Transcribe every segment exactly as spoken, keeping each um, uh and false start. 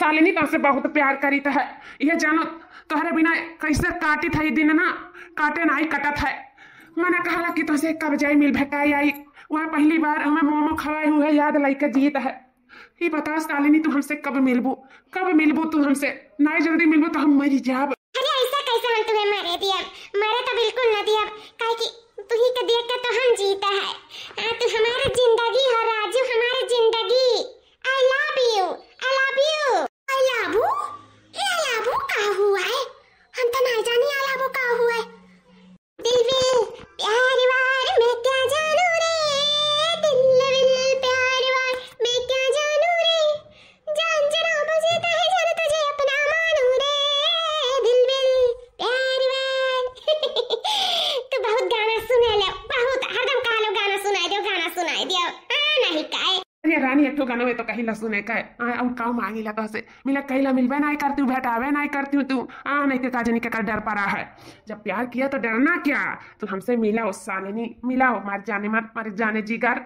शालिनी तोहसे बहुत प्यार करीत है, ये जानो तोहरे बिना कैसे काटित है दिन ना, काटे नाई कटत है। मना कहला कि तोहसे कब जाई मिल भेटाई आई, वह पहली बार हमें मोमो खवाए हुए याद लइके जीत है। ई बताओ शालिनी, तू हमसे कब मिलबू, कब मिलबू तू हमसे? नाई जल्दी मिलबू तो हम मरी जाब। अरे ऐसा कैसे हम तुम्हें मरे दियब? मरे तो बिल्कुल न दियब, काहे कि तुही के देख के तो हम जीता है। आ, तू हमारे जिंदगी हो राजू, हमारे जिंदगी। I love you, I love you। I love you? ये I love you का हुआ है? हम तो नहीं जानी I love you का हुआ है। दिल विल प्यार वार मैं क्या जानू रे, दिल विल प्यार वार मैं क्या जानू रे, जान जरा मुझे तो है जान तुझे अपना मानू रे, दिल विल प्यार वार। तू बहुत गाना सुने ले, बहुत हरदम कहा लो गाना सुनाई दो, गाना सुनाई दो। आ, नहीं काए। अरे रानी, एक ठो गाना में तो कहीं ला सुने का है। आ, और का मांगी ला तोहसे? मिला कहीं ला मिलबे नहीं करती हूँ, भेटावे नहीं करती हूँ तू। आ, नहीं के का जानी के का डर पड़ा है। जब प्यार किया तो डरना क्या? तू हमसे मिला ओ शालिनी, मिला ओ मार जाने, मार, मार जाने जिगर।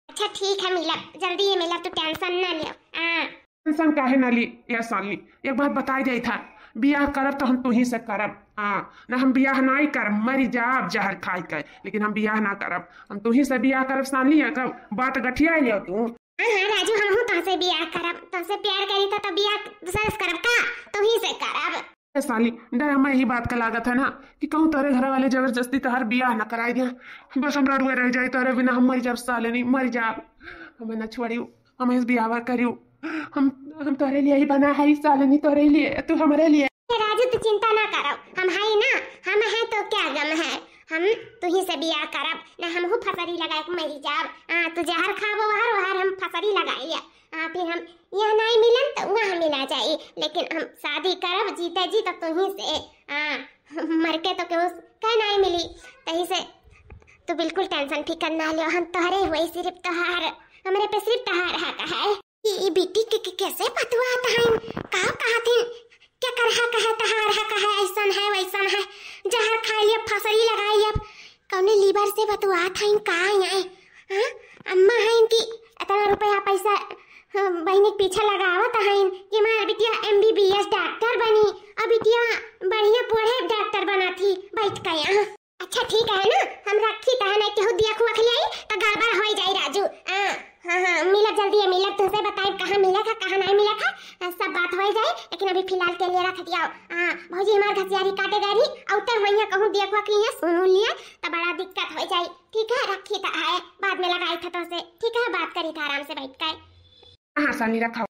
अच्छा ठीक है मिलब, जल्दी ही मिलब, तू tension ना लियो। हाँ। Tension काहे ना ली? या शालिनी, एक बात बताई जाई था, बियाह करब तो हम तुही से करब। हाँ, ना हम बियाह नाई करब, मरी जाब जहर खाई के, लेकिन हम बियाह ना करब, हम तुही से बियाह करब। शालिनी, या कब बात गठिया लियो तू? हाँ, हाँ, राजू, हमहू तोहसे बियाह करब, तोहसे प्यार करी था तो बियाह दूसरे से करब का? तुही से करब। ए साली, डर हमें यही बात का लागत है ना कि कहूँ तोरे घर वाले जबरदस्ती तोहर बियाह न कराई दे। बस हम रड़ुए रह जाए तोरे बिना, हम मर जाब साले नहीं, मर जाब। हमें न छोड़ियो, हमें इस बियाह करियो। हम, हम तोरे लिए ही बना है साले नहीं, तोरे लिए, तू हमारे लिए। ए राजू, तू चिंता ना करो, हम है ना, हम है तो क्या गम है, हम तुही से बियाह करब, ना हमहू फसरी लगाए के मरी जाब। हाँ, तू जहर खाबो वहर, वहर हम फसरी लगाए लिया। हाँ, फिर हम यहाँ नहीं मिलन तो वहाँ मिला जाई, लेकिन हम शादी करब जीते जी तो तुही से। हाँ, मर के तो केहू कह नहीं मिली, तही से तू बिल्कुल tension फिकर ना लियो, हम तोहरे हुए, सिर्फ तोहार, हमरे पे सिर्फ तोहार हक है। ई, ई बिट्टी के, के कैसे बतुआत हईन, का कहत हईन, क्या कर हक है, तोहार हक है, ऐसन है वैसन है, जहर खा लिया, फसरी लगाई अब, कौने liver से बतुआत हईन का यहाँ? हाँ? अम्मा हईन कि इतना रुपया पैसा, हाँ, बहिनी के पीछे लगावत हईन कि हमार बिटिया M B B S डॉक्टर बनी, और बिटिया बढ़िया पढ़े डॉक्टर बनाथी बैठ के यहाँ। अच्छा ठीक है ना, हम रखी त है, नहीं केहू देख उख लियाई त गड़बड़ हो जाई राजू। हाँ, हाँ, हाँ, मिलब जल्दी है, मिलब तुमसे बताई कहाँ मिले का, कहाँ नहीं मिले का, सब बात हो जाए, लेकिन अभी फिलहाल के लिए रख दिया। हाँ, भौजी हमार घसियारी काटे गई, अउते हुइया कहूँ देख उख लिया, सुन उन लिया, त बड़ा दिक्कत हो जाई। ठीक है, रखी त है, बाद में लगाई था तो से। ठीक है, बात करी था आराम से बैठ के। हाँ, सानी रखा।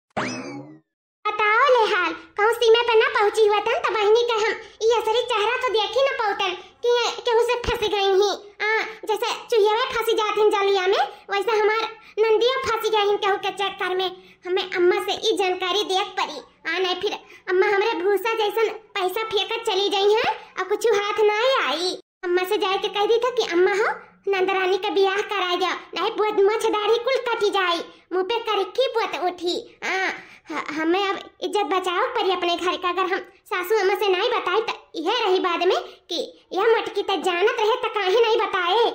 बताओ ले हाल, कहूँ सीमा पे ना पहुँची हुआ तन, त बहिनी के हम ई असरी चेहरा तो देखी ना पौतन कि ये केहू से फंस गई ही। आ, जैसे चुहियावे फंसी जात हिन जलिया में, वैसे हमार नंदियो फंसी गई हिन केहू के चक्कर में। हमें अम्मा से ई जानकारी देख पड़ी, आ नहीं फिर अम्मा हमरे भूसा जैसन पैसा फेंकत चली जाई हैं और कुछ हाथ ना आई। अम्मा से जाए के कह दी था कि अम्मा हो, नंदरानी का बियाह कराई जाओ, नहीं पुअत मोछ दाढ़ी कुल कटी जाई, मुँह पे करिखी पुअत उठी। हाँ, ह-, हमें अब इज्जत बचाओ पड़ी अपने घर का। अगर हम सासू अम्मा से नहीं बताई त यह रही बाद में कि यह मटकी त जानत रहे त काहे नहीं बताए।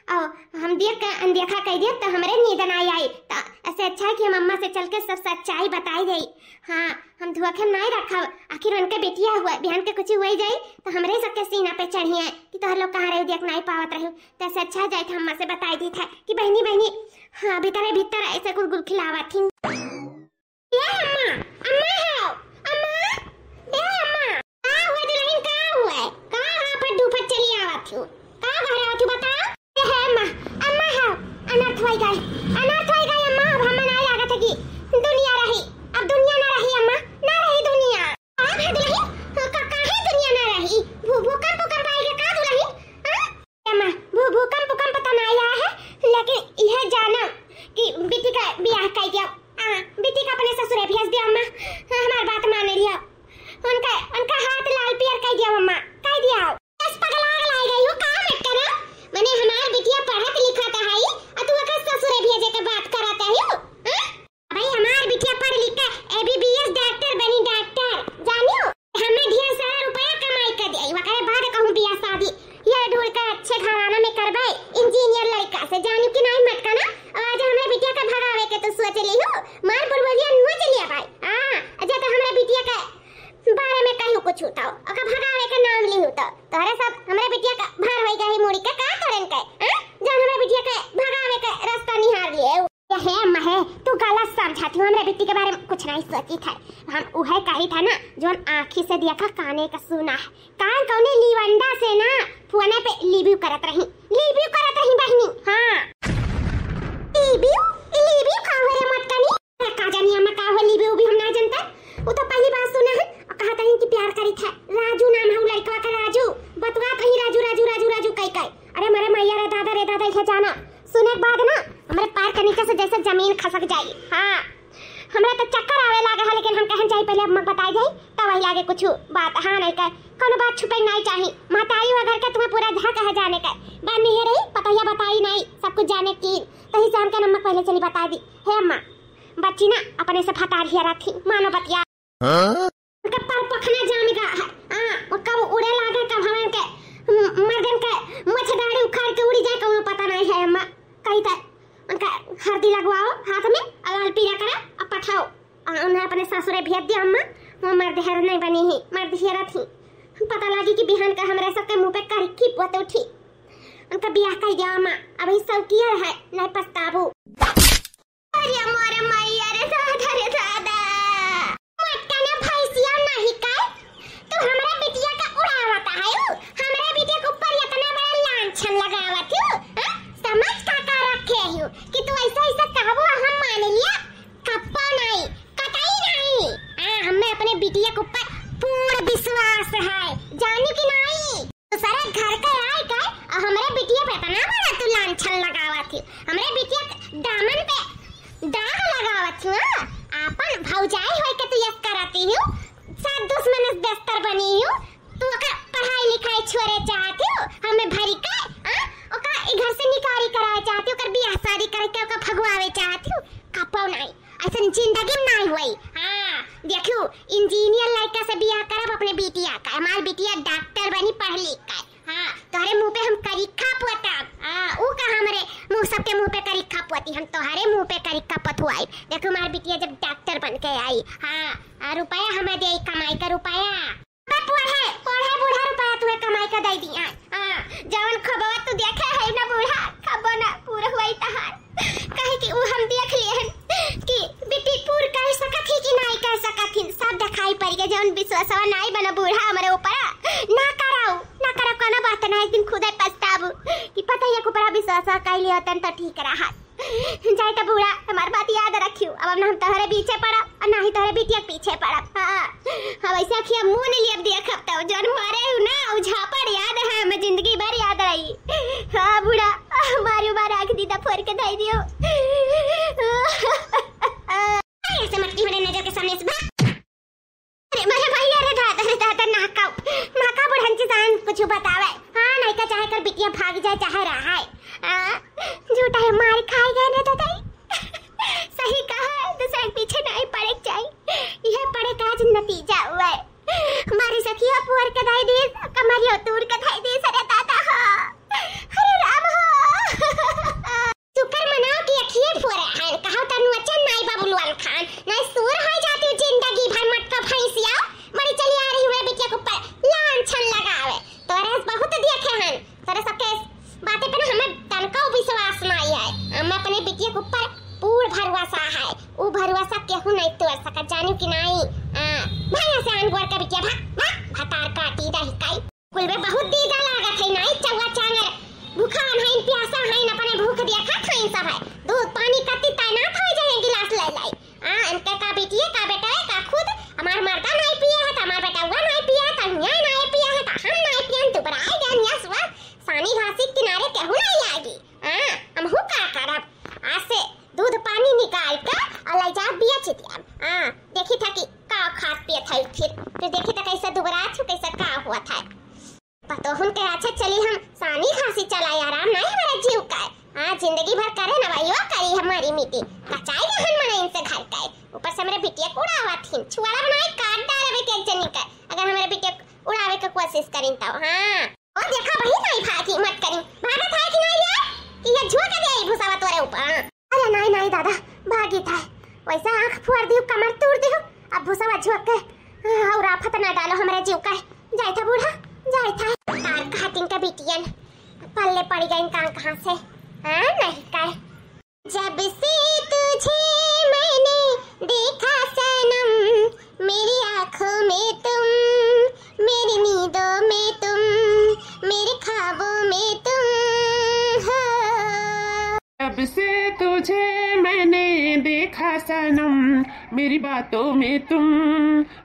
और हम देख के अनदेखा कह दिया त हमरे नींद ना आई। त ऐसे अच्छा है कि हम अम्मा से चल के सब सच्चाई बताई जाई। हाँ, हम धोखे में नहीं रखब, आखिर उनके बेटिया हुआ, बिहान के कुछ हुई जाई त हमरे सबके सीना पे चढ़िए कि तोहर लोग कहाँ रहे, देख नहीं पावत रहे। तैसे अच्छा जाए था अम्मा से बताई दी था कि बहनी, बहनी, हाँ, भीतरे भीतर ऐसे गुलगुल खिलावत थी। ए अम्मा, अम्मा हो, अम्मा, ए अम्मा। का हुआ दुल्हन, का हुआ? का हाफत डूफत चली आवत हो? का घर आवत हो बताओ? ए हे अम्मा, अम्मा हो, अनर्थ होई गए, अनर्थ होई गए अम्मा, अब हमें नहीं लागत है कि दुनिया रही, अब दुनिया ना रही अम्मा, ना रही दुनिया। का भा दुल्हन? का, काहे दुनिया ना रही? भू-, भूकंप उकंप आई के का दुल्हन? हाँ? अम्मा, भू-, भूकंप उकंप तो ना आया है, लेकिन यह जाना कि बिटिया का बियाह कर दिया। हाँ, बिटिया का अपने ससुरे भेज दिया अम्मा। हाँ, हमार बात मान लिया। उनका, उनका हाथ लाल पियर कर दिया अम्मा, कर दिया। बस पगला गलाई गई हो, का मत करो? मने हमार बिटिया पढ़त लिखत है, आ तू ओकर ससुरे भेजे के बात करत है हो? हाँ? भाई, हमार बिटिया पढ़ लिख के M B B S डॉक्टर बनी, डॉक्टर, जानियो? हमें ढेर सारा रुपया कमाई कर दिया, ओकरे बाद कहूँ बियाह शादी। ये ढूंढ के अच्छे घराना में करबे, इंजीनियर लड़का से, जानियो कि नहीं मत करना। और आज हमरे बिटिया का भगावे के तो सोच ली हो, मार बुरबुरिया नोच लिया भाई। हाँ, अच्छा तो हमरा बिट्टी के बारे में कुछ नहीं सोची था। हम उहे कही था ना, जोन आँखी से देखा, काने का सुना है। कान कौने लीवंडा से ना, फोने पे love you करत रही, love you करत रही बहिनी। हाँ। Love you? Love you का हो रे मटकनी? अरे का जानी अम्मा का हो love you भी हम ना जानता। वो तो पहली बार सुना है। और कहा था कि प्यार करी था। राजू नाम है उ लड़कवा का, राजू। बतवा था ही राजू, राजू, राजू, राजू कई कई। अरे मरे मैया रे दादा रे दादा, इहे जाना। सुने के बाद ना हमरे पैर के नीचे से जैसे जमीन खसक जाई। हाँ। हमरा तो चक्कर आवे लागे है, लेकिन हम कहन चाही पहले अम्मा के बताई जाई, तब वही लागे कुछ बात। हाँ, नहीं कह, कौनो बात छुपे नहीं चाही। महतारी हुआ घर के तुम्हें पूरा झांक है जाने का। बाद में ये रही, पतोहिया बताई नहीं, सब कुछ जाने की। तही से हमके अम्मा पहले चली बता दी। हे अम्मा, बच्ची ना अपने से फतार हिया रखी, मानो बतिया। हाँ? उनका पर पखना जाम गा है। हाँ, वो कब उड़े लागे, कब हमें के, म-, मर्दन के मुछ दाढ़ी उखाड़ के उड़ी जाए, कौनो पता नहीं है अम्मा। कही था, उनका हरदी लगवाओ हाथ में, और लाल पीला करा, और पठाओ। और उन्हें अपने ससुरे भेज दिया अम्मा, वो मर्द हेर नहीं बनी ही, मर्द हेरत ही। पता लगी कि बिहान का हमरे सबके मुंह पे करिखी पोत उठी। उनका बियाह कर दिया अम्मा, अभी सौकियर है, नहीं पछताबू। अरे मोरे मैया रे दादा रे दादा। मटका ना भैंसिया नहीं का? तू हमरा बिटिया का उड़ावत है, हमरा बिटिया के ऊपर इतना बड़ा लांछन लगावत हो, हाँ? समझ का का रखे हो कि तू ऐसा ऐसा कहबो हम मान लिया? कप्पा नहीं, कतई नहीं। हाँ, हमें अपने बिटिया के ऊपर पूर्ण विश्वास है, जानी कि नहीं? दूसरे घर के आए के और हमरे बिटिया पे इतना बड़ा तू लांछन लगावत ही, हमरे बिटिया के दामन पे दाग लगावत ही, हाँ? आपन भौजाई होई के तू यस करती हूँ, सात दुश्मन से बेहतर बनी हूँ, तू ओकर पढ़ाई लिखाई छोड़े चाहती हूँ, हमें भरी के, हाँ? ओका ई घर से निकारी कराए चाहती हूँ, ओकर बियाह शादी करके ओका भगवावे चाहती हूँ, कपौ नहीं। ऐसन जिंदगी में नाई होई। हाँ, देखियो, इंजीनियर लड़का से बियाह करब अपने बिटिया का। हमार बिटिया डॉक्टर बनी, पढ़ लिख के। हाँ, तोहरे मुंह पे हम करिखा पोतब। हाँ, ऊ का हमरे मुंह, सबके मुंह पे करिखा पोती, हम तोहरे मुंह पे करिखा पोतवाई। देखो, हमार बिटिया जब डॉक्टर बन के आई, हाँ, आ रुपया हमें दे, कमाई का रुपया। बे पढ़े, पढ़े बूढ़ा रुपया तुहे कमाई का दे दिया। हाँ, जवन ख्वाबवा तू देखे है ना बूढ़ा, ख्वाबो ना पूरा हुआ तहार। काहे कि ऊ हम देख लिए हन कि बिट्टी पूर कर सकत ही कि नाई कर सकत ही, सब दिखाई पड़ गया। जवन विश्वासवा नाई बना बूढ़ा हमरे ऊपर, ना कराऊ, ना करा, कोनो बात ना, एक दिन खुदे पछताबू कि पता ही एक ऊपरा विश्वासवा कर लिया होतन तो ठीक रहा। जाए त बूढ़ा, हमार बात याद रखियो, अब ना हम तोहरे पीछे पड़ब और ना ही तोहरे बिटिया के पीछे पड़ब। हाँ, हम ऐसे अखिया मुन लियब देखब तब जौन मारे हूँ ना, उ झापड़ याद है, हमें जिंदगी भर याद रही। हाँ बूढ़ा, मारियो मार आँख दीदा फोड़ के धई दियो। ऐसे मटकी मेरे नजर के सामने से भाग। अरे, अरे भाई, अरे दादा, अरे दादा, नाका, नाका बुढ़न जी जान कुछ बतावे। हाँ, नहीं का चाहे कर बिटिया भाग जाए, चाहे रहा है। हाँ, झूठा है, मार खाए गए ना दादा। सही कहा है, दूसरे के पीछे नहीं पड़े के चाहिए। यह पड़े का आज नतीजा हुआ है। हमारी सखिया पुअर के धाई दी, कमरियो तूर के धाई दी, अरे दादा हो, अरे राम हो। शुक्र मनाओ कि अखिए फोरे हन, कहो तनु अचन नाई बबुलवन खान, नाई सूर हो जाती जिंदगी भर मटका भैंसिया, मरी चली आ रही हुए बिटिया के ऊपर लांछन लगावे। तोरे से बहुत देखे हन, तोरे सबके बातें पे ना हमें तनको विश्वास नाई है। हमें अपने बिटिया के ऊपर पूर्ण भरोसा है, उ भरोसा केहू नहीं तोड़ सकत, जानू कि नाई? आ, भाई यहाँ से आन गोर के बिटिया, भाग, भाग, भतार काटी रही काई। कुल में बहुत दीदा लागत है, नाई चौवा चांगर। भूखा हइन, प्यासा हइन, अपने भूख देखत हइन सब है। दूध पानी कत्ती तैनात हो जाए गिलास ले लाई। आ, इनके का बिटिया, का बेटा है, का खुद हमार मर्दा नाई पिए है, त हमार बेटउआ नाई पिए है, त हियाँ नाई पिए है, त हम नाई पिए, दुबराए गए, हियाँ सुआ सानी घासी किनारे केहू नाई आएगी। आ, हम हूँ का करब? आज से दूध पानी निकाल के और ले जा बेच दिया। हाँ, देखी था कि का खात पियत है फिर, फिर देखी था कैसे दुबरा छु, कैसे का हुआ था। पतोहुन के अच्छा चली हम सानी घासी चलाई, आराम नहीं हमारा जीव का है। हाँ, जिंदगी भर करे ना भाई, वो करी हमारी मीटिंग। कचाई रहन मने इनसे घर का है। ऊपर से हमरे बिटिया को उड़ावा थी, छुआरा बनाए काट डाले बिटिया जनी का। अगर हमरे बिटिया को उड़ावे के कोशिश करीन तो, हाँ। ओ देखा बहिन, नाई भागी, मत करी। भागत है कि नाई रे? कि ये झोंक दे ई भूसावा तोरे ऊपर। अरे नाई, नाई दादा, भागी था। वैसा आँख फोड़ दियो, कमर तोड़ दियो। अब भूसावा झोंक के, हाँ, और आफत ना डालो हमरे जीव का। जाए था बूढ़ा, जाए था। तार घाटिन के बिटियन पल्ले पड़ गई कां कहाँ से। हाँ, नहीं का। जब से तुझे मैंने जब से तुझे मैंने देखा सनम, मेरी बातों में तुम,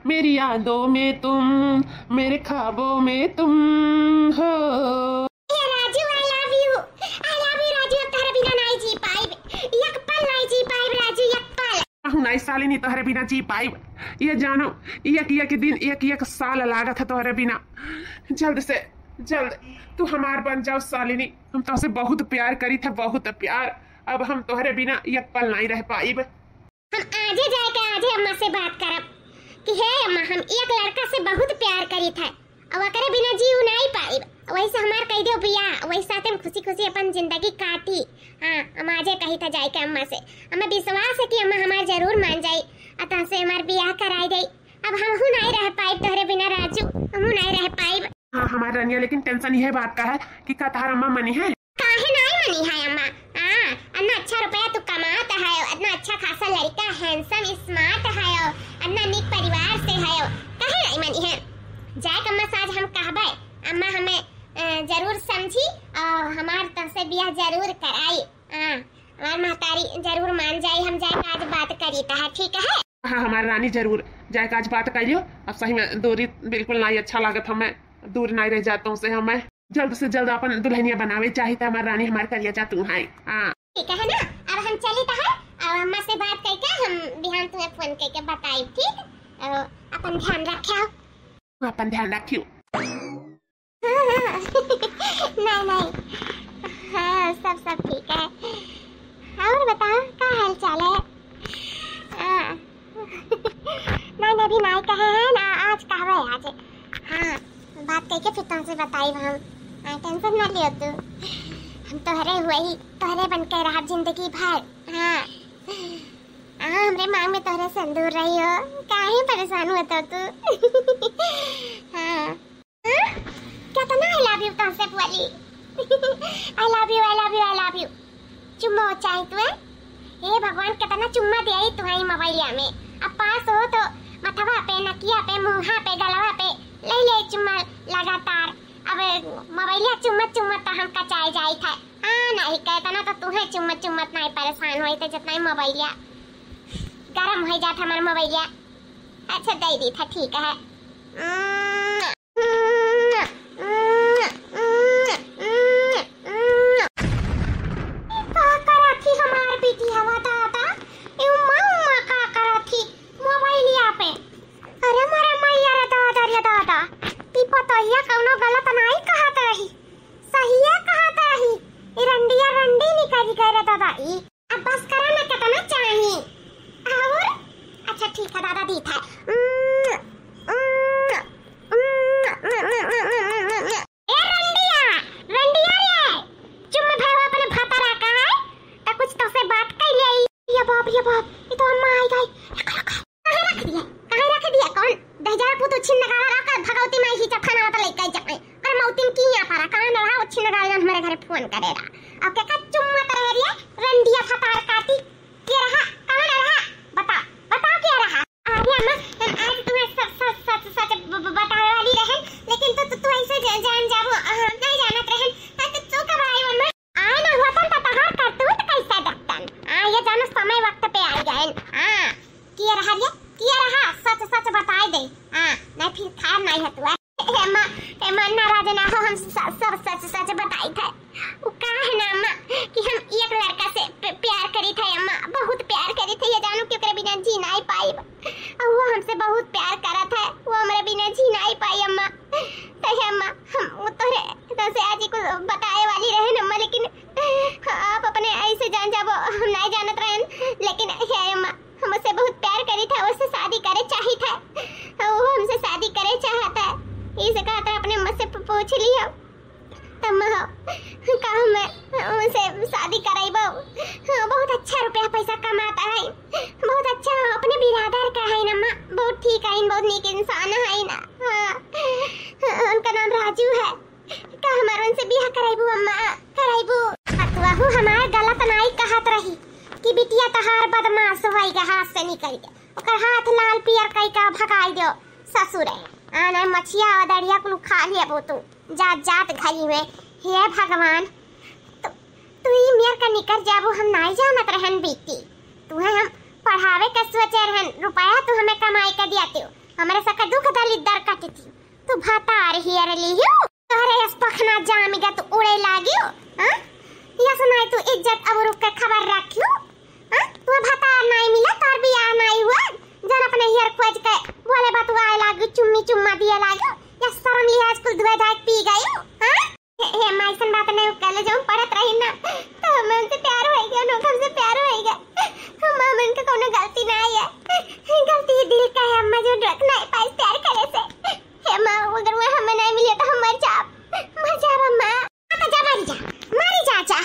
मेरी यादों में तुम, मेरे ख्वाबों में तुम हो। ए राजू, I love you, I love you राजू, अब तोहरे बिना नाई जी पाइब, एक पल नाई जी पाइब राजू, एक पल। कहूँ नाई सालिनी, तोहरे बिना जी पाइब। ये जानो, एक एक दिन, एक एक साल लागत है तोहरे बिना। जल्द से जल्द तू हमार बन जाओ सालिनी। हम तोहसे बहुत प्यार करी थे, बहुत प्यार। अब हम तोहरे बिना एक पल नाई रह पाइब। हम आजे जाए के आजे अम्मा से बात करब कि हे अम्मा, हम एक लड़का से बहुत प्यार करी थे, और ओकरे बिना जी नाई पाइब। वैसे हमार कह दो बियाह, वही साथे हम खुशी खुशी अपन जिंदगी काटी। हाँ, हम आजे कही थे जाए के अम्मा से। हमें विश्वास है कि अम्मा हमार जरूर मान जाई, और तोहसे हमार बियाह कराई दे। अब हमहू नाई रह पाइब तोहरे बिना राजू, हमहू नाई रह पाइब। हाँ हमार रनिया, लेकिन tension यह बात का है कि का तोहार अम्मा मनी है? काहे नाई मनी है अम्मा? हाँ, इतना अच्छा रुपया तू कमात है, इतना अच्छा खासा लड़का, handsome, smart है, इतना नीक परिवार से है, काहे नाई मनी है? जाए के अम्मा से आज हम कहबे, अम्मा हमें, अ, जरूर समझी और हमार तोहसे बियाह जरूर कराई। हाँ, हमार महतारी जरूर मान जाई, हम जाए के आज बात करी तोहार, ठीक है? हाँ हमार रानी, जरूर जाए के आज बात कर लियो। अब सही में दूरी बिल्कुल नाई अच्छा लागत हमें, दूर नाई रह जात तोहसे हमें। जल्द से जल्द अपन दुल्हनिया बनावे चाहित है हमार रानी, हमार करेजा तू है। हाँ। ठीक है ना, अब हम चली तो है, अब अम्मा से बात करके हम बिहान तुम्हें फोन करके बताई, ठीक? और अपन ध्यान रखे, अपन ध्यान रखियो। हाँ, हाँ। नहीं, नहीं। हाँ, सब, सब ठीक है। और बताओ, का हाल चाल है? हाँ। नहीं, नहीं, अभी नहीं कहे हैं ना, आज कहवे आज। हाँ, बात करके फिर तुमसे बताई हम। हाँ, tension ना लियो तू। हम तोहरे हुए ही, तोहरे बन के रहब जिंदगी भर। हाँ। हाँ, हमरे मांग में तोहरे सिंदूर रही हो। काहे परेशान हुआ तो तू? हाँ। हाँ? कितना I love you तुमसे बोली। I love you, I love you, I love you। चुम्मा चाहे तू, हैं? हे भगवान, कितना चुम्मा दे आई तुम्हारी मोबाइलिया में। अब पास हो तो मथवा पे, नकिया पे, मुँहा पे, गलवा पे ले ले चुम्मा लगातार। अब मोबाइलिया चुम्मा चुम्मा तो हम कचाए जाई था। हाँ, नहीं कहता ना तो तुम्हें चुम्मा चुम्मा इतना ही परेशान होई थे जितना ही मोबाइलिया गरम हो जाता हमारा मोबाइलिया। अच्छा, दे दी था, ठीक है। का करत ही हमार बेटी हवा दादा? ए उम्मा, उम्मा का करत ही? मोबाइलिया पे। अरे मोरे मैया रे दादा रे दादा, ई पतोहिया कौनो गलत नाई कहत रही, सहिए कहत रही। ई रंडिया रंडी निकल गए रे दादा ई। अब बस करा ना, कितना चाही? और? अच्छा ठीक है दादा, दी था। ए रंडिया, रंडिया रे, चुम्मा भरवा अपने भतरा का है, त कुछ तो से बात कर ले। ये बाप, ये बाप, ये तो अम्मा आई गई। कहाँ रख दिया? कहाँ रख दिया? कौन दहिजरा पूत उछिन नगाड़ा रहा, कल भगवती माई ही चट्ठाना मत लेके जाए। अरे मौतिन की यहाँ पर, कहाँ न रहा उछिन नगाड़ा, हमारे घरे फोन करे रहा। अब क्या का चुम्मा तरह रिया, रंडिया फतार काटी। के रहा? कहाँ न रहा? बताओ, बताओ के रहा? अरे अम्मा, हम आज तुम्हें सच, सच, सच, सच ब-, ब-, बतावे वाली रहन, लेकिन तू, तू, तू ऐसे जा-, जान जाबो, हम नहीं जानत रहन। हाँ, तो तू कब आई अम्मा? आए ना होतन त तहार करतूत कैसे देखतन? हाँ, ये जानो समय वक्त पे आई गए। हाँ, किया रहा ये? किया रहा? सच सच बताई दे। हाँ, नहीं फिर खैर नहीं है तू। हे अम्मा, हे अम्मा, नाराज ना हो, हम स-, सब सच सच बताई थे। वो का है ना अम्मा कि हम एक लड़का से प-, प्यार करी थे अम्मा, बहुत प्यार करी थे। ये जानो कि ओकरे बिना जी नहीं पाई। और वो हमसे बहुत प्यार करत है, वो हमरे बिना जी नहीं पाई अम्मा। सही अम्मा, हम वो तोहरे से आज ही कुछ बताए वाली रहे अम्मा, लेकिन आप अपने ऐसे जान जाबो, हम नहीं जानत रहन, लेकिन हे अम्मा, हम उससे बहुत प्यार करी था, उससे शादी करे चाही था, वो हमसे शादी करे चाहता है, इसे कहता अपने अम्मा से पू-, पूछ लियो। तब मैं, का मैं उनसे शादी कराइबो? हाँ, बहुत अच्छा रुपया पैसा कमाता है, बहुत अच्छा अपने बिरादर का है ना माँ, बहुत ठीक है, बहुत नीक इंसान है ना। हाँ, उनका नाम राजू है। का हमार उनसे बियाह कराइबो अम्मा? कराइबो? अतुआहू हमार गलत नाई कहत रही कि बिटिया तहार बदमाश होई के हाथ से निकल गया, ओकर हाथ लाल पियर कई का भगाई दो ससुरे। आने मछिया अदड़िया कुल खा लिया बो तू। जात जात घरी में, हे भगवान, तो तू ई मेर का निकर जाबू, हम नाई जानत रहन बिट्टी। तुहे हम पढ़ावे के सोचे रहन, रुपया तू हमें कमाई के दियातिउ, हमरे सबके दुख दलिद्दर कटती। तू भतार हियर लिहियो, तोहरे यस पखना जामिगा तू उड़े लागियो, हाँ? यस नाई तू इज्जत अबरू के खबर रखियो, हाँ? तू भतार नाई मिला, तोर बियाह नाई हुआ, जन अपने हियर खोज के बोले बतुआए लागियो, चुम्मी चुम्मा दिए लागियो, यस शर्म लिहाज कुल धुए धाए पी गयो, हाँ? हे, हे माँ, अइसन बात नहीं कहले, जब हम पढ़त रही ना, तो हमें उनसे प्यार हो गया, उनका हमसे प्यार हो गया। हम, हम उनका कोनो गलती ना है, गलती दिल का है अम्मा, जो रोक नहीं पाई प्यार करे से। हे माँ, अगर वो हमें नहीं मिले तो हम मर जाब, मर जाब अम्मा। हाँ, तो जा मरी जा, मरी जा, जा।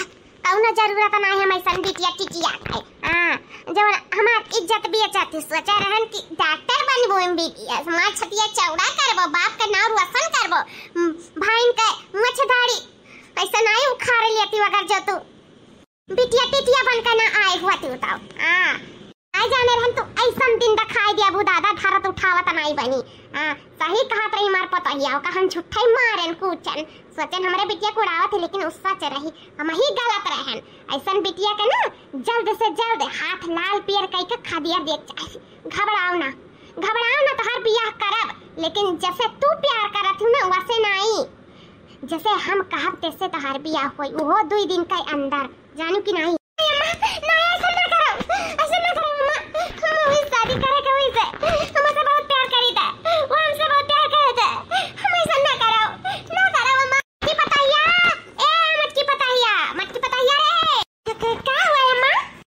कौनो जरूरत ना है हम अइसन बिटिया टिटिया के। हाँ, जवन हमार इज्जत बेचत ही, सोचे रहन कि डॉक्टर बनबो, एमबीबीएस, मार छतिया चौड़ा करबो, बाप के नाम रोशन करबो, उम, भाइन के मुछ दाढ़ी अइसन नाई उखाड़ लेती अगर जो तू बिटिया टिटिया बन के ना आए हुआ तू तो। हाँ। आई जाने रहन तू अइसन दिन दिखाई दिया बू दादा, धरत उठावत नाई बनी। हाँ, सही कहत रही मार पतोहिया, ओका हम झूठे मारेन कूचन। सोचेन हमरे बिटिया को उड़ावत है, लेकिन उ सच रही, हम ही गलत रहन। अइसन बिटिया के ना जल्द से जल्द हाथ लाल पियर कई के खदिया देख चाही। घबराओ ना, घबराओ ना, तोहार बियाह करब, लेकिन जैसे तू प्यार करत हूँ ना वैसे नाई। जैसे हम कहब तैसे तोहार बियाह होई, उहो दुई दिन के अंदर। जानू कि नाई? अम्मा, ना, ऐसा ना करो, ऐसा ना करो अम्मा। हम वही शादी करे के वही से, हम उसे बहुत प्यार करी था, वो हमसे बहुत प्यार करे थे, हम ऐसा ना करो, ना करो अम्मा। मटकी पतहिया, ए मटकी पतहिया, मटकी पतहिया रे। क-, क-, का हुआ अम्मा?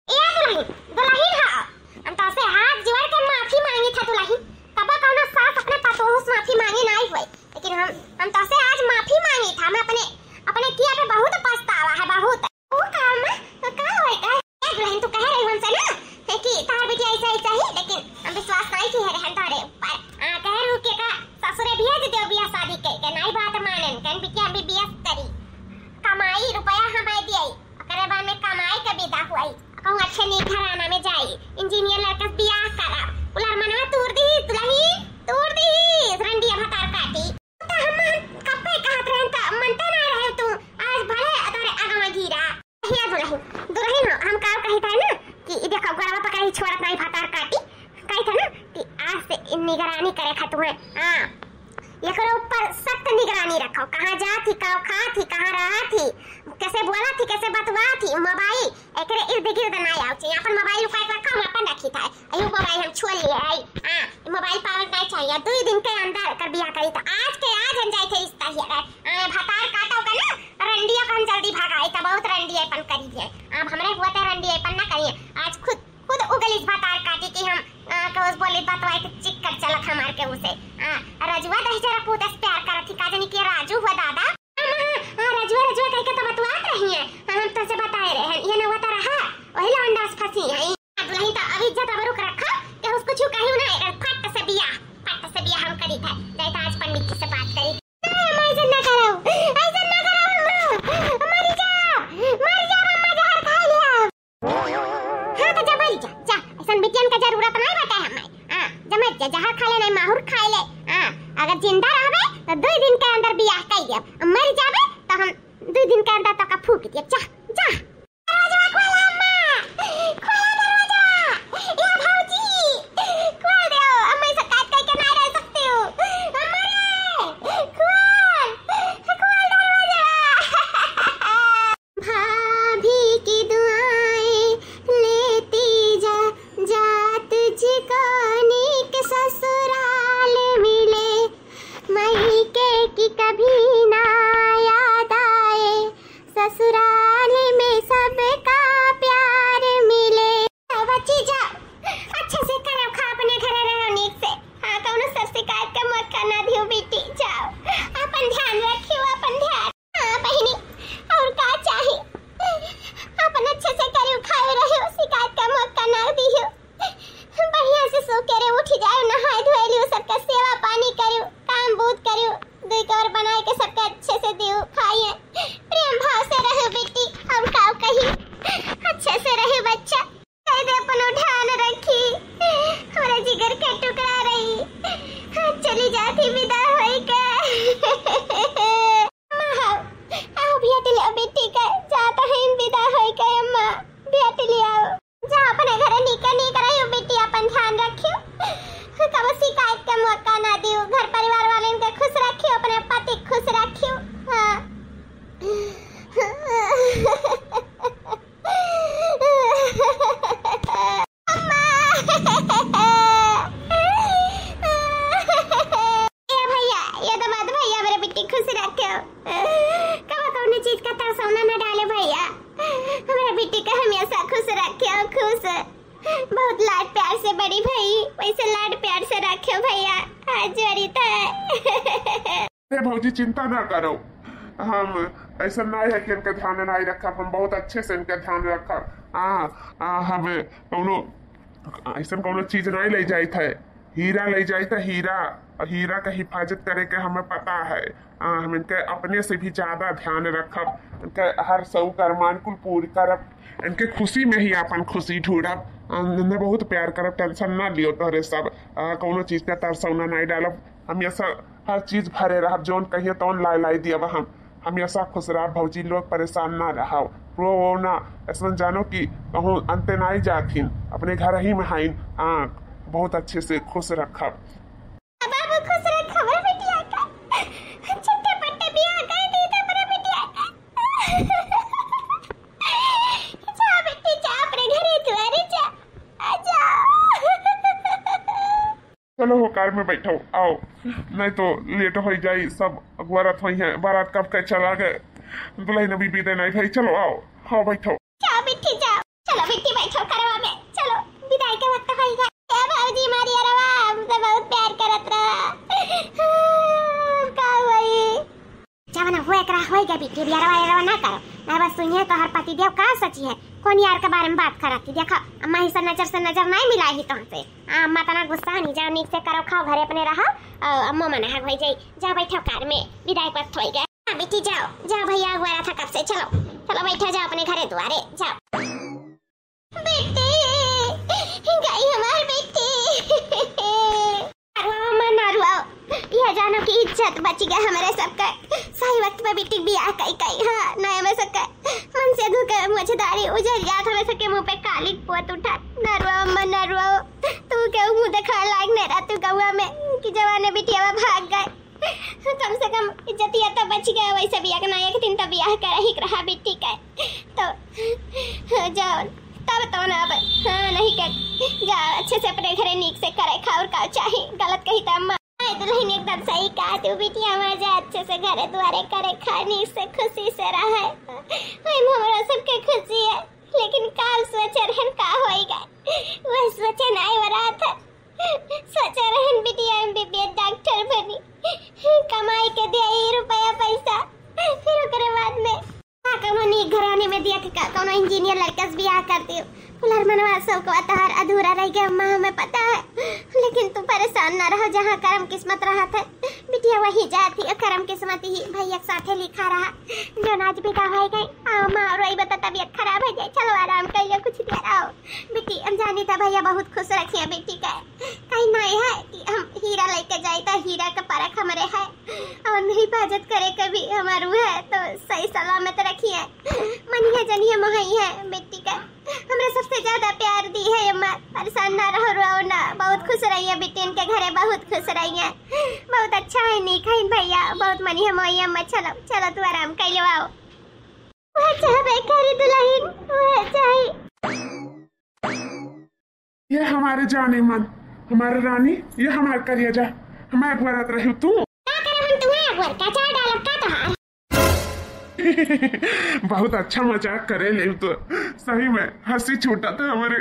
ए दुलहिन, दुलहिन हो, हम तोसे हाथ जोड़ के माफी मांगी था दुलहिन, कबो कौनो सास अपने पतोहू से माफी मांगी नाई हुई, लेकिन हम, हम तोसे आज माफी मांगी था, हमें अपने, अपने किया पे बहुत पछतावा है, बहुत। ओ का अम्मा, तो का होए का? ए दुलहिन, तू कहे रही हमसे ना, है कि तार बिटिया ऐसा, ऐसा ही, लेकिन हम विश्वास नहीं किए रहन तारे ऊपर। आ, कहे रहू कि का ससुरे भेज देव बियाह शादी के, के नहीं बात मानेन, कहन बिटिया एमबीबीएस करी, कमाई रुपया हमें दिए, ओकरे बाद में कमाई के विदा हुई, कहूँ अच्छे नीक घराना में जाई, इंजीनियर लड़का से बियाह करा, उलर मनवा तूर दी, दुलहिन, तूर दी, रंडिया भतार काटी। तो हम, हम कब पे कहत रहन, त मनते ना रहे तू, आज भले तोरे आगवा गिरा। हिया दुलहिन, दुलहिन हो, हम का कही था ना कि ई देखो गड़वा पकड़े ही छोड़त नहीं भतार काटी। कही था ना कि आज से ई निगरानी करे खातू है। हाँ, एकरे ऊपर सख्त निगरानी रखो, कहाँ जात ही, का खात ही, कहाँ रहत ही, कैसे बोलत ही, कैसे बतवात ही, मोबाइल एकरे इर्द गिर्द ना आवे चाहिए। अपन मोबाइल लुका के रखो, हम अपन रखी था। अयो मोबाइल हम छोड़ लिए आई। हाँ, मोबाइल पावे नहीं चाहिए। दुई दिन के अंदर कर बियाह करी तो आज के आज हम जाए थे रिश्ता ही अगर, हाँ, भतार काटो का ना, रंडिया का हम जल्दी भगाई, तो बहुत रंडियापन करी है। अब हमरे हुआ तो रंडियापन ना करिए। आज खुद, खुद उगलिस भतार काटी कि हम, आ, के उस बोली बतवाई तो चिक्कर चलत हमार के उसे। हाँ, रजुआ दही जरा पूत से प्यार करत थी, का जानी कि राजू हुआ दादा। हाँ, हाँ, हाँ, रजुआ, रजुआ कह के तो बतवात रही है। हाँ, हम तो से बताए रहे हैं, ये नौवा तो रहा, वही लवंडा से फंसी है। दुलहिन तो अब इज्जत अब रुक रखा, कि उसको छू कहीं ना, अगर फट से बियाह, फट से बियाह हम करी था, जाए था आज पंडित जी से बात करी। नहीं, हम ऐसे ना करो, ऐसे ना करो, अम्मा, मर जा, मर जा, अम्मा, जहर खा लिया। हाँ, तो जा मर जा, जा, ऐसन बिटियन का जरूरत नहीं बाटे हमें। हाँ, जा मर जा, जहर खा ले, नहीं माहुर खा ले। हाँ, अगर जिंदा रहबे, तो दो दिन के अंदर बियाह कर देब, मर जाबे, तो हम दो दिन के अंदर तो का फूक देब। जा, जा। दरवाजा खोला अम्मा, खोला दरवाजा। ए भौजी, खोल दो, अम्मा ऐसा काट करके ना रह सकती हूँ। अम्मा रे, खोल, खोल दरवाजा। भाभी की दुआएं लेती जा, जा तुझको नेक ससुराल मिले। ना दियो, घर परिवार वाले इनके खुश रखियो, अपने पति खुश रखियो। हाँ। अम्मा। ए भैया, ये दामाद भैया, हमरे बिट्टी खुश रखियो। कबो कौनो चीज का तरसौना न डाले भैया, हमरे बिट्टी का हमेशा खुश रखियो, खुश। बहुत लाड प्यार से बड़ी भई, वैसे लाड प्यार से रखियो भैया, हाथ जोड़ी थे। अरे भौजी, चिंता ना करो, हम ऐसा नहीं है कि इनका ध्यान नहीं रखब, हम बहुत अच्छे से इनका ध्यान रखब। आ, आ, हम कौनो ऐसा कौनो चीज नहीं ले जाइत है, हीरा ले जाइत है, हीरा। और हीरा का हिफाजत करे के हमें पता है। आ, हम इनके अपने से भी ज्यादा ध्यान रखब, इनके हर शौक अरमान कुल पूरी करब, इनके खुशी में ही अपन खुशी ढूंढब। आ, इन्हें बहुत प्यार करब, टेंशन ना लियो तोहरे सब। आ, कौनो चीज का तरसौना नहीं डालब, हम ये सब हर चीज भरे रहब, जौन कहिए तौन लाई लाई दियब हम। हमेशा खुश रहब भौजी लोग, परेशान ना रहब, रो वो ना। ऐसन जानो कि कहूँ अंते नाई जाथिन, अपने घर ही में हाइन। हाँ, बहुत अच्छे से खुश रखब। बाबू खुश रख हमरे बिटिया का, छट्टे पट्टे बियाह कर दी तो अपने बिटिया का। जा बेटी जा, अपने घरे दुआरे जा, आ जा। चलो हो, कार में बैठो, आओ, नहीं तो लेट हो जाई, सब अगुआरत होई हैं, बारात कब के चला गए, दुल्हन अभी विदे नहीं भई। चलो आओ, हाँ बैठो। जाओ बिट्टी जाओ, चलो बिट्टी बैठो करवा में, चलो विदाई के वक्त होई गए। ए भौजी मारी अरवा, हमसे बहुत प्यार करत रहा, का होई? जवन हुए एकरा होई गए बिट्टी, बियरवा एरवा ना करो, ना बस सुनिए तोहर पति देव का सोची है, कौन यार के बारे में बात करत थी। देखो अम्मा, ऐसा नजर से नजर नहीं मिलाई ही तुमसे। आ, अम्मा तना गुस्सा नहीं, जाओ नीक से करो, खाओ, घरे अपने रहो, और अम्मा मना हक होई जाई। जाओ बैठो कार में, विदाई पत्र होई गए। हाँ बिट्टी जाओ, जाओ भैया अगुआरा था कब से, चलो, चलो बैठो जाओ अपने घरे दुआरे, जाओ। बेटी, गई हमार बेटी। अरुआ अम्मा ना रुआओ, यह जानो कि इज्जत बच गया हमारे सबका। सही वक्त पे बिट्टी बियाह कई कई, हाँ, ना हमें सबका मन से धो के मुझदारी उजर जात, हमें सबके मुंह पे कालिक पोत उठा। ना रुआओ अम्मा, ना रुआओ। तू के मुंह देखा लायक नहीं रहा तू गौवा में कि जवाने बिटिया भाग गए। कम से कम इज्जतिया तो बच गया, वैसे भी एक ना एक दिन तो बियाह कर ही रहा बिट्टी का। तो जाओ, तब तो ना अब, हाँ, नहीं कर, जाओ अच्छे से अपने घरे नीक से करे खा और का चाही, गलत कही तो अम्मा। आए दुल्हन एकदम सही कहा तू बिटिया, हमार जा अच्छे से घरे दुआरे करे खा नीक से खुशी से रहे। वही में हमरा सबके खुशी है, लेकिन काल सोचे रहन का होई गए, वह सोचे नहीं वरात है। सोचे रहन बिटिया एमबीबीएस डॉक्टर बनी, कमाई के दे ई रुपया पैसा, फिर ओकरे बाद में का कौनो नीक घरानी में दिया के का कौनो इंजीनियर लड़का से बियाह कर दियो। कुल अरमनवा शौकवा तहार अधूरा रह गया अम्मा, हमें पता है, लेकिन तू परेशान ना रहो, जहाँ करम किस्मत रहत है बिटिया वही जाती है, करम किस्मत ही भैया के साथे लिखा रहा। जो आज विदा हो गई, आओ माँ, रोई बता तबीयत खराब हो जाए, चलो आराम कर लो कुछ देर, आओ। बेटी, हम जानी था भैया बहुत खुश रखिए बेटी का। कहीं नहीं है कि हम हीरा लेके जाए तो हीरा का परख हमरे है और हिफाजत करे के भी हमार वो है, तो सही सलामत रखिए। मनिया जनिया मोहई है बेटी का, हमरा सबसे ज्यादा प्यार दी है अम्मा। परेशान ना रहो, रो ना, बहुत खुश रहिए बेटी, इनके घरे बहुत खुश रहिए। बहुत अच्छा है, नीक है भैया, बहुत मनिया मोहई अम्मा। चलो, चलो तू आराम कर लो, आओ। वह चाहबे करी दुल्हन, वह चाही। ये हमारे जाने मन, हमारे रानी, ये हमार करेजा, हमार अगुआरत रही तू। का करे हम तुम्हें अगुआर का चार डालब का तोहार? बहुत अच्छा मजाक करे ले तो, सही में हंसी छूटा था हमारे।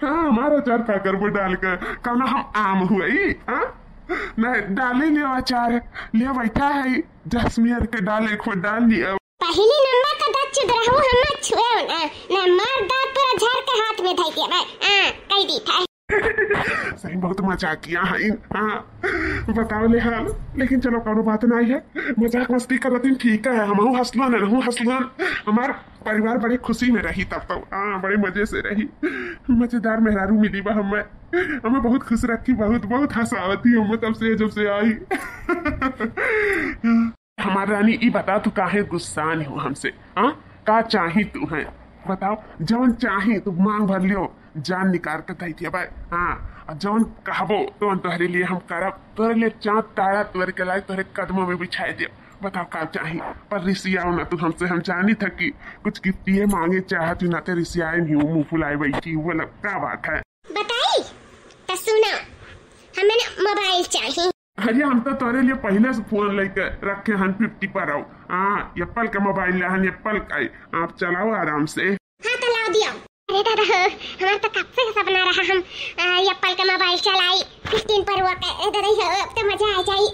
हाँ, हमारा चार का करबो डाल के, कौनो हम आम हुई, हाँ? नहीं, डाले ले अचार, ले बैठा है, जसमियर के डाले खो डाल लिया। पहली नंबर का दांत चुद रहू, हम छुए ना, ना मार दांत पूरा झाड़ के हाथ में धई दिया भाई। आ, कह दी था। सही बहुत मजाकिया है। हाँ, बताओ ले हाल, लेकिन चलो कौनो बात नहीं है, मजाक मस्ती कर रही ठीक है, हमहू हंसलन, रहू हंसलन, हमार परिवार बड़ी खुशी में रही तब तो। हाँ, बड़े मजे से रही, मजेदार मेहरारू मिली बा हमें, हमें बहुत खुश रखी, बहुत बहुत हंसावती हमें तब से जब से आई। हमार रानी, ई बता, तू काहे गुस्सान हो हमसे? हाँ, का चाही तू है? बताओ, जवन चाही तू मांग भर लियो, जान निकाल के दे दिया भाई। हाँ, और जौन कहबो, तौन तोहरे लिए हम करब। तोहरे लिए चाँद तारा तोड़ के लाई, तोहरे कदमों में बिछाए दिया। बताओ का चाही? पर रिसियाओ ना तू हमसे, हम जानी था कि कुछ गिफ्टिए माँगे चाहत हूँ, ना ते रिसियाए नहीं हूँ, मुँह फुलाए बैठी हूँ। बोला, का बात है? बताई? त सुना, हमें ना मोबाइल चाही। अरे, हम तो तोरे लिए पहिले से फोन लेके रखे हन fifty पर। आओ, हाँ, एप्पल का मोबाइल ले हन, एप्पल का। आप चलाओ आराम से। हाँ, तो लाओ दियो। अरे दादा हो, हमार तो कब से सपना रहा हम, आ, एप्पल का मोबाइल चलाई, fifteen पर वो के, ए दादा हो, अब तो मजा आ जाई।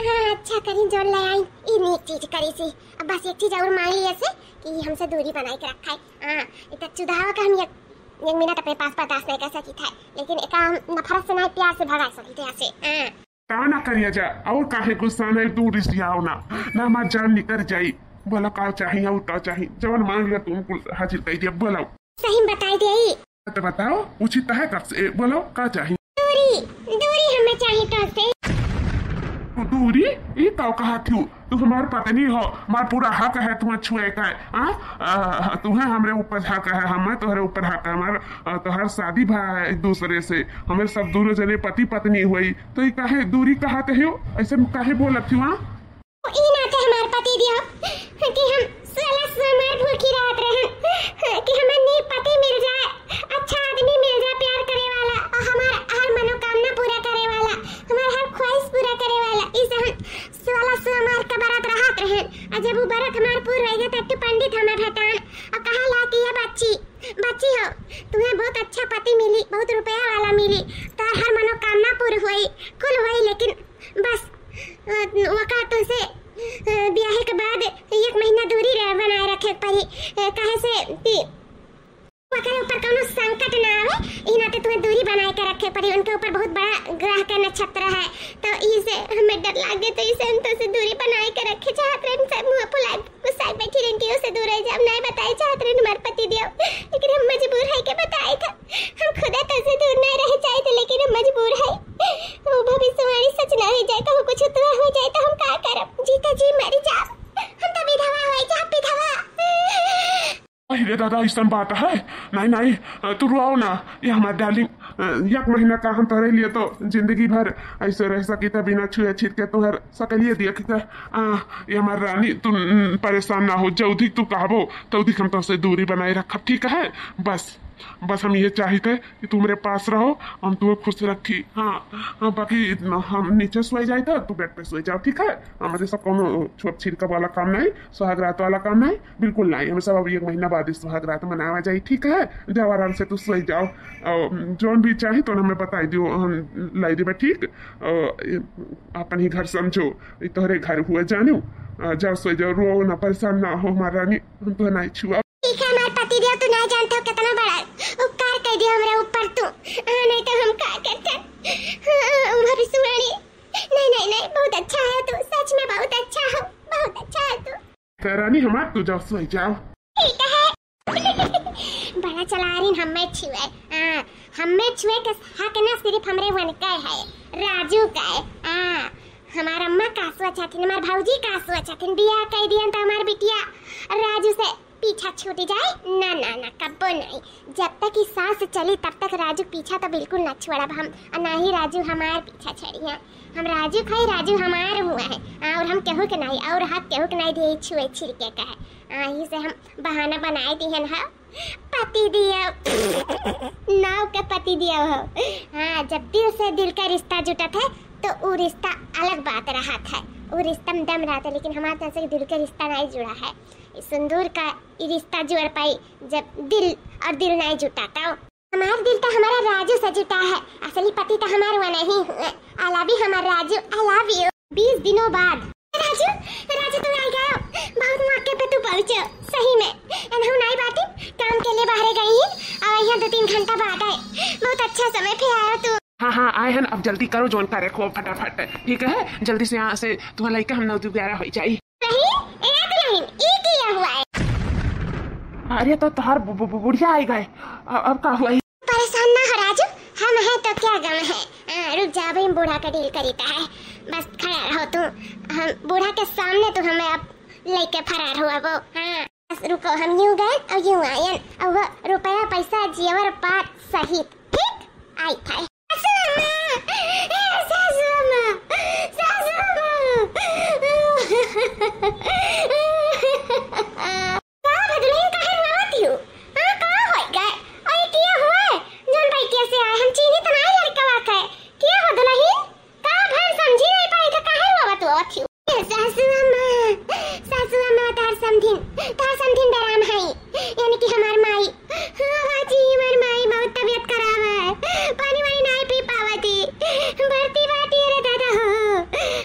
हाँ, अच्छा करी जौन ले आई, ई नीक चीज करी सी। अब बस एक चीज और माँग लिए से कि हमसे दूरी बनाए के रखा है। हाँ, इतना चुदावा का हम एक, एक मिनट अपने पास बर्दाश्त नहीं कर सकी था, लेकिन एका हम नफरत से नहीं, प्यार से भगा सकी थे ऐसे। हाँ। का ना करिया जा, और काहे गुस्सा नहीं, तू रिसियाओ ना, ना हमार जान निकर जाई। बोलो का चाही और का चाही, जवन माँग लिया तुमको हाजिर कर दिया, बोलो। सही में बताई दे। तो बताओ, पूछी तो है कब से, बोलो का चाही। दूरी, दूरी हमें चाही तो से। तो दूरी? ई का कहा थी? तू हमार पत्नी हो, हमार पूरा हक है तुम्हें छुए का है, हाँ? आ, तुम्हें हमरे ऊपर हक है, हमें तोहरे ऊपर हक है, हमार, आ, तोहर शादी भा है एक दूसरे से, हमें सब दोनों जने पति पत्नी हुई, तो ये काहे दूरी कहा कहियो, ऐसे में काहे बोलत थी, हाँ? ई नाते हमार पति दियो कि हम सोलह सोमवार भूखी रहत रहन कि हमें नीक पति मिल जाए, अच्छा आदमी मिल जाए प्यार करे वाला और हमार हर मनोकामना पूरा करे वाला, हमार हर ख्वाहिश पूरा करे वाला। इसे हम सोलह सोमवार का व्रत रहत रहन और जब वो व्रत हमार पूर हो गया तब तो पंडित हमें भेटान और कहा ला कि ये बच्ची, बच्ची हो, तुम्हें बहुत अच्छा पति मिली, बहुत रुपया वाला मिली, तो हर मनोकामना पूरी हुई, कुल हुई, लेकिन बस, अ, ओका तुमसे, अ, ब्याहे के बाद एक महीना दूरी रह, बनाए रखे के पड़ी, अ, काहे से कि ओकरे ऊपर कौनो संकट ना आवे, ई नाते तुम्हें दूरी बनाए के रखे के पड़ी। उनके ऊपर बहुत बड़ा ग्रह का नक्षत्र है, तो ई से हमें डर लागे, तो ई से हम तुमसे दूरी बनाए के रखे चाहत रहे, सब मुँह फुलाए गुस्सा बैठी रहन कि उसे दूर रह जाओ, नहीं बताए चाहत रहन हमार पति दियो, लेकिन हम मजबूर है के बताए था। हम खुदा तो से दूर नहीं रह चाहे थे, लेकिन हम मजबूर है। वो भविष्यवाणी सच ना हो जाए, कहूँ कुछ तो हो जाए तो हम का करब? जीते जी मर जाओ, हम तो विधवा हो जाओ, विधवा। अरे दादा, ऐसन बात है? नहीं, नहीं, तू रोओ ना, ये हमार डार्लिंग, एक महीना का हम तोरे लिए तो जिंदगी भर ऐसे रह सकी था बिना छुए छिर के तोहर सकलिए दिया कि था। आ, ये हमार रानी, तू, न, परेशान ना हो, जल्दी तू कहबो, तल्दी हम तोसे दूरी बनाए रखब, ठीक है? बस, बस हम ये चाहित है कि तू हमरे पास रहो, हम तुम्हें खुश रखी। हाँ, हाँ, बाकी इतना हम नीचे सोए जाए तो तू बेड पे सोए जाओ, ठीक है? हमारे सब कोनो छुअप छिड़कप वाला काम नहीं, सुहाग रात वाला काम नहीं, बिल्कुल नहीं। हम सब अभी एक महीना बाद ही सुहाग रात मनावा जाए, ठीक है? जाओ आराम से तू सोए जाओ, और जौन भी चाही तो हमें बताई दियो, हम लाई देबे, ठीक? और अपन ही घर समझो, ई तोहरे घर हुआ जानू। आ, जाओ सोए जाओ, रो ना, परेशान ना हो हमार रानी, हम तो नहीं छुआ। ठीक है हमार पति देव, तू नहीं जानते हो कितना बड़ा उपकार कर दिया हमरे ऊपर तू। हाँ, नहीं तो हम का करते? हाँ, भविष्यवाणी। नहीं, नहीं, नहीं, बहुत अच्छा है तू, सच में बहुत अच्छा हो, बहुत अच्छा है तू। तो रानी हमार, तू जाओ सोए जाओ। ठीक है। बड़ा चलारिन हमें छुए। हाँ, हमें छुए के हक ना सिर्फ हमरे वन का है, राजू का है। हाँ, हमार अम्मा का सोचथिन, हमार भौजी का सोचथिन, बियाह कई दियन तो हमार बिटिया राजू से पीछा छूट जाए। ना, ना, ना, कब्बो नहीं। जब तक ई सांस चली तब तक राजू पीछा तो बिल्कुल ना छोड़ब हम, और ना ही राजू हमार पीछा छोड़ी है। हम राजू खाई, राजू हमार हुआ है, और हम केहू के नहीं, और हक केहू के नहीं दे छुए छिड़के का है। आ, यही से हम बहाना बनाए दिहन है। पति दिया, नाव के पति दिया हो। हाँ, जब दिल से दिल का रिश्ता जुटत है तो वो रिश्ता अलग बात रहत है, वो रिश्ता में दम रहत है, लेकिन हमारे तरफ से दिल का रिश्ता नहीं जुड़ा है। ई सिंदूर का ई रिश्ता जोड़ पाई जब दिल और दिल नहीं जुटा तो। हमार दिल तो हमारा राजू से जुटा है, असली पति तो हमार वो नहीं हुए। I love you हमार राजू, I love you। बीस दिनों बाद। राजू, राजू तू आ गया, बहुत मौके पे तू पहुँचे, सही में। एनहु नाई बाटी, काम के लिए बाहरे गई ही, और यहाँ दो तीन घंटा बाद आए, बहुत अच्छा समय पे आया तू। हाँ, हाँ, आए हन, अब जल्दी करो, जौन करे को फटाफट, ठीक है? जल्दी से यहाँ से तुम्हारा लइका हम नौ दो ग्यारह हो जाई। नहीं, ए दुल्हन, ई किया हुआ है? अरे, तो तोहार बु-, बु-, बु-, बुढ़िया आई गए, अ-, अब का हुआ? परेशान ना हो राजू, हम हैं तो क्या गम है। हाँ, रुक जा, अभी हम बूढ़ा का डील करीता है, बस खड़ा रहो तू, हम बूढ़ा के सामने तू हमें अब लेके फरार हुआ वो। हाँ, बस रुको, हम यूं गए और यूं आयन, और वो रुपया, पैसा, जेवर, पाट सहित, ठीक? आई था। सासू अम्मा, ए सासू अम्मा, सासू अम्मा। का भदुलहिन काहे रोवत हियो? हाँ, का होई गए? ओए, के हुए? जौन बैठिया से आए, हम चीन्ही त नाई लड़कवा के। के हो दुलहिन? का भर समझी नहीं पाई त काहे रोवत रोवत हियो? ए सासू अम्मा, सासू अम्मा, तार समधिन, तार समधिन बेराम है, यानी कि हमार माई। हाँ, हाँ जी, हमार माई बहुत तबीयत खराब है, पानी वानी नहीं पी पावती, भर्ती बाटी रे दादा हो।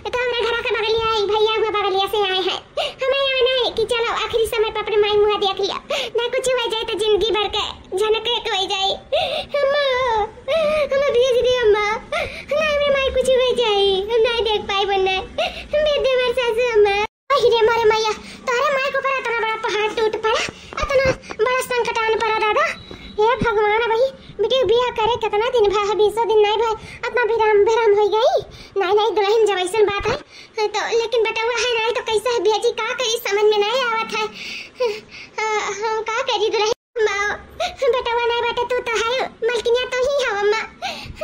तो हमरा घरा के बगलिया आई, भैया हुआ बगलिया से आए हैं, हमें यहाँ नहीं कि चलो आखिरी समय पे अपने माई मुँह देख लिया, ना कुछ हो जाए तो जिंदगी भर के झनक एक हो जाए। अम्मा, हमें भेज दे अम्मा, ना हमरे माई कुछ हो जाए, हम नहीं देख पाई बनना, भेज दे हमारे सासू अम्मा। अहि रे मोरे मैया, तोहरे माई के ऊपर इतना बड़ा पहाड़ टूट पड़ा, इतना बड़ा संकट आन पड़ा दादा। हे भगवान, अबही बिटिया बियाह करे कितना दिन भा है, बीसों दिन नहीं भा, इतना बेराम, बेराम हो गई। नहीं, नहीं, दुलहिन जब ऐसन बात है, तो लेकिन बेटवा है नहीं तो कैसे है बिया जी, का करी, समझ में नहीं आवत है। अ, हम का करी दुलहिन? माँ, बेटवा नहीं बाटे, तू तो है, मलकिनिया तो ही है अम्मा,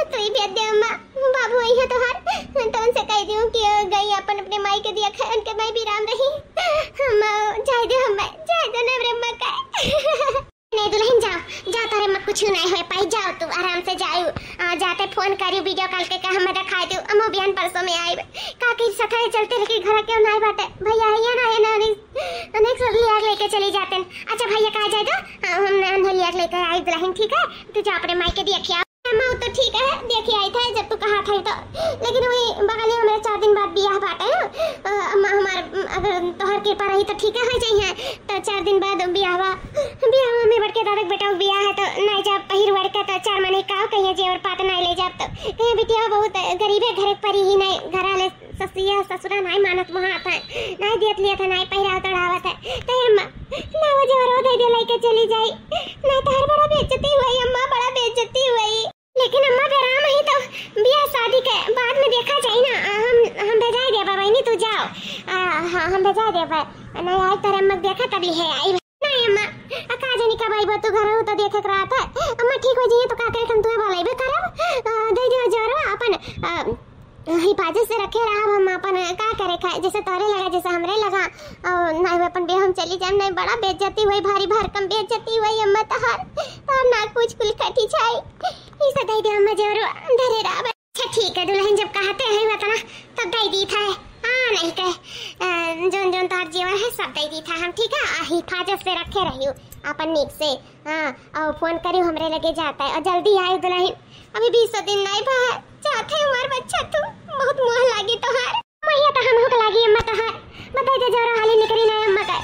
तू ही भेज दे अम्मा। बाबू आई है तोहार, तो उनसे कह दियो कि गई अपन अपने माई के दिया खाए, उनके माई भी राम रही। अम्मा, जाए दे हमें, जाए दे ना रे अम्मा का। नहीं दुलहिन, जाओ, जाओ, तारे अम्मा कुछ नहीं हो पाई, जाओ तू आराम से जाओ। आ, जाते फोन करियो, वीडियो कॉल के कहा हम दिखा दो, हम बिहान परसों में आए। का कही सथाए चलते लेकिन घर के नहीं बाटे, भैया है या ना है ना, नहीं, नहीं सब लिया लेके चली जाते हैं। अच्छा भैया कहा जाए तो, हाँ, हम नहीं लिया लेके आई दुलहिन, ठीक है, तू जा अपने माई के देखिया। अम्मा, वो तो ठीक है, देखिए आई था जब तू कहा था तो, लेकिन वही बगल में हमारे चार दिन बाद बियाह बाटे ना। अ, अम्मा, हमार, अगर तोहर कृपा रही तो ठीक है, हो जाई है। तो चार दिन बाद बियाहवा, बियाहवा में बड़के दादा के बेटा बियाह है, तो नहीं जा पहिर वड़ के, तो चार मने का कहिए जेवर पात नहीं ले जाब, तो कहिए बिटिया बहुत गरीबे घर के परी ही नहीं, घर वाले ससिया ससुरा नहीं मानत वहाँ था, नहीं दियत लिया था, नहीं पहिरावत ओढ़ावत है। तो अम्मा, ना वो जेवर वो दे दे, लेके चली जाई, नहीं तो हर बड़ा बेइज्जती हुई अम्मा, बड़ा बेइज्जती हुई। लेकिन अम्मा, बेराम ही तो बियाह शादी के बाद में देखा जाई ना। आ, हम, हम भेजाई देबा बहिनी, तू जाओ। आ, हाँ, हम भेजाई देबा। नहीं आई तोरे अम्मा के देखा तब लिहे आई। नहीं अम्मा, आ, का जानी कब आईबो तू घर हो तो देखे के रहत है। अम्मा ठीक हो जाइए तो का करे, हम तुम्हें बोलाइबे करब। आ, दे दियो जोरो अपन, आ, हिफाजत से रखे रहब हम अपन, का करे खाए, जैसे तोरे लगा, जैसे हमरे लगा। और नहीं हुए अपन बे हम चली जाम, नहीं बड़ा बेइज्जती हुई, भारी भरकम बेइज्जती हुई अम्मा तोहर, तोहर ना कुछ कुल कटी जाई। ई सब दे दे अम्मा जरूर धरे रहब। अच्छा ठीक है दुलहिन, जब कहते हैं वतना तब दे दी था। हाँ नहीं कह, अ, जोन जोन तोहर जेवर है सब दे दी था हम, ठीक है, आ हिफाजत से रखे रहियो अपन नीक से। हाँ, और फोन करियो हमरे लगे जाता है और जल्दी आयो दुलहिन, अभी बीसों दिन नहीं भा जाते हमार बच्चा तू, बहुत मोह लागी तोहार। मैया तो हम हुक लागी अम्मा तोहार, बताई दे जरा हाली निकरी ना अम्मा का,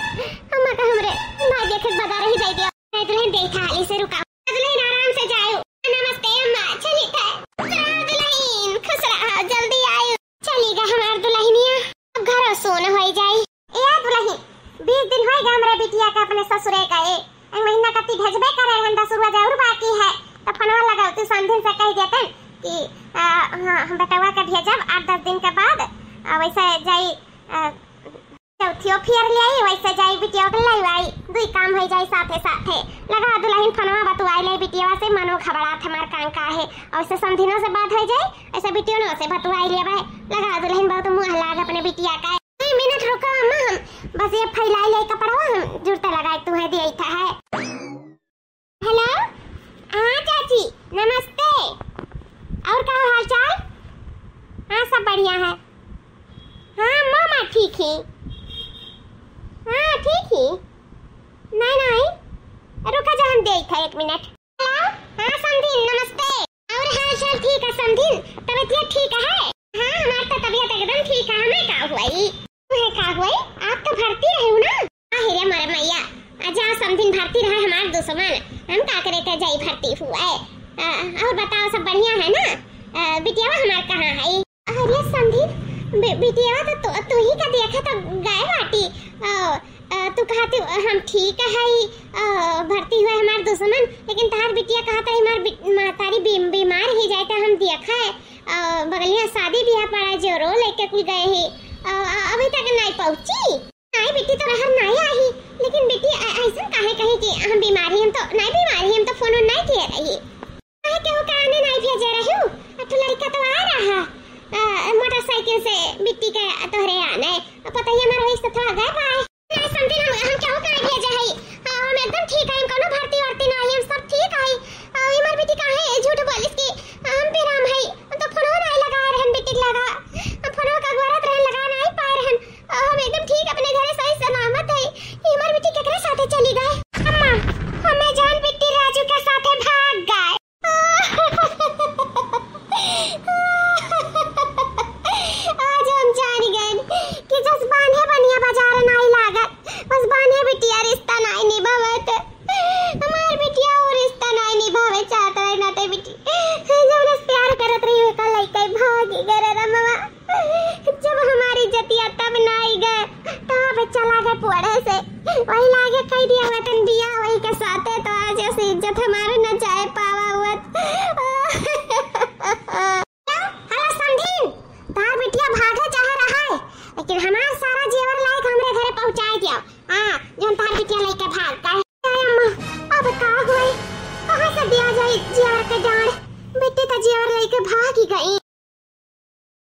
अम्मा का हमरे ना देखे बता रही दे दिया। नहीं दुलहिन देखा हाली से रुका। दुलहिन आराम से जायो। नमस्ते अम्मा, चली थे। खुश रहो दुलहिन, खुश रहो, जल्दी आयो। चली गा हमार दुलहिनिया, अब घरो सोन होई जाई। ए दुलहिन, बीस दिन होई गा हमरे बिटिया के अपने ससुरे गए। एक महीना कत्ती भेजबे करे रहन, दस रुपया जरूर बाकी है। तो फोनवा लगाओ, तू समधिन से कह देतन कि, आ, हाँ, हम बेटवा के भेजब आठ दस दिन के बाद। आ, वैसे जाई, आ, चौथियो फिर ले आई, वैसे जाई बिटिया के ले आई, दुई काम हो जाई साथे साथे। लगा दुलहिन फोनवा बतुआई ले बिटिया से, मनो घबरात हमार कान का है। और से समधिनो से बात हो जाई, ऐसे बिटियो से बतुआई ले भाई। लगा दुलहिन बहुत मुँह लाग अपने बिटिया का। दुई मिनट रुको अम्मा, हम बस ये फैलाई ले कपड़वा, हम जुड़ते लगाए तुम्हें दिए था है। हेलो, हाँ चाची, नमस्ते। और का हाल चाल? हाँ, सब बढ़िया है। हाँ, मामा ठीक ही। हाँ, ठीक ही। नहीं, नहीं, रुका जा, हम देई था एक मिनट। हेलो, हाँ समधिन, नमस्ते। और हाल चाल ठीक है समधिन? तबीयत ठीक है? हाँ, हमार तो तबीयत एकदम ठीक है, हमें का हुआ ई? तुम्हें का हुआ ई? आप तो भर्ती रहे हो ना? आहे रे मोर मैया, आ जा समधिन भर्ती रहे हमार दुश्मन, हम का करे के जाई भर्ती हुआ है। आ, और बताओ सब बढ़िया है ना? आ, बिटियावा हमार कहाँ है? अरे समधिन, बि-, बिटियावा तो तू, तू ही का देखा तो गए बाटी। आ, आ, तू कहती हम ठीक है, आ, भर्ती हुआ हमार दुश्मन, लेकिन तहार बिटिया कहता है हमार बि-, महतारी बी-, बीमार ही जाए तो हम देखा है। आ, बगलिया शादी ब्याह पड़ा जोरो लेके कुल गए ही, आ, आ, अभी तक नहीं पहुँची। आई बिट्टी तो रहर नहीं आई, लेकिन बिट्टी ऐ-, ऐसन काहे कही कि हम बीमार ही, हम तो नहीं बीमार ही, हम तो फोन नहीं किए रही। पहिला आगे कह दिया वतन बिया वही के साथे, तो आज ऐसी इज्जत हमारे न जाए पावा हुआ। हेलो समधिन, तार बिटिया भागे चाहे रहे, लेकिन हमार सारा जेवर लायक हमरे घरे पहुँचाए दिया। हाँ, जोन तार बिटिया लेके भाग गए। अरे अम्मा, अब का हुए? कहाँ से दिया जाए जेवर के डांड? बिट्टी तो जेवर लेके भाग